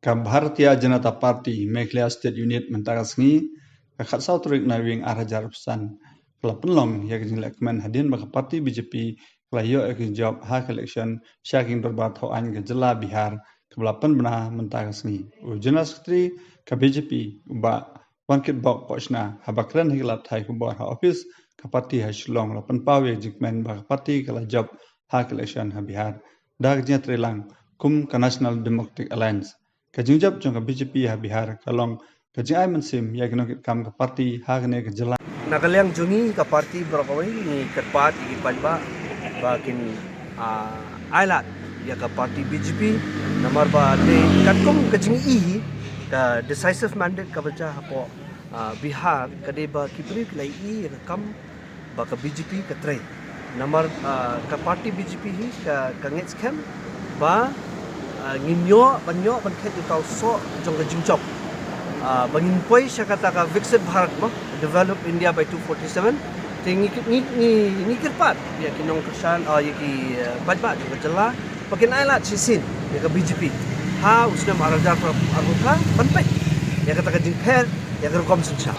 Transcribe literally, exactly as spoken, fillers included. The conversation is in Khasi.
Ka Bharatiya Janata Party Meghalaya State Unit mynta ka sngi, ka khatsaw tarik Naiwieng ar hajar arphew san, ka la pynlong ïa ka jingleh kmen hadien ba ka party B J P ka la ïoh ïa ka jingjop ha ka election sha ka Ïing Dorbar Thawaiñ ka jylla Bihar, kaba la pynbna mynta ka sngi. U General Secretary ka B J P, u Bah Wankitbok Pohshna, haba kren ha ki lad pathai khubor ha ophis ka party ha Shillong, la pynpaw ïa ka jingkmen ba ka party ka la jop ha ka election ha Bihar da ka jingïatreilang kum ka National Democratic Alliance. Ka jingjop jong ka B J P ha Bihar ka long ka jingai mynsiem ïa ki nongkitkam ka party ha kane ka jylla. Na ka liang jong ngi ka party baroh kawei ngi kyrpad ïa ki paidbah ba kin, ah, ailad ïa ka party B J P, namar ba dei katkum ka jingïohi, ka decisive mandate kaba jia hapoh, ah, Bihar, ka dei ba ki briew ki la ïohi ïa ka kam ba ka B J P ka trei. Namar, ah, ka party B J P hi ka, ka ngeit skhem ba, ah, ngin ïoh, ban ïoh ban khet ïa uta u soh jong ka jingjop. Ah, ba ngin poi sha kata ka Viksit Bharat mo, Develop India by two forty-seven. Te ngi, ngi, ngi, ngi kyrpad ïa ki nongkyrshan, ah, ïa ki, ah, paidbah jong ka jylla ba kin ailad shisien ïa ka B J P ha u snem ar hajar arphew phra ban peit ïa kata ka jingpher ïa ka rukom synshar.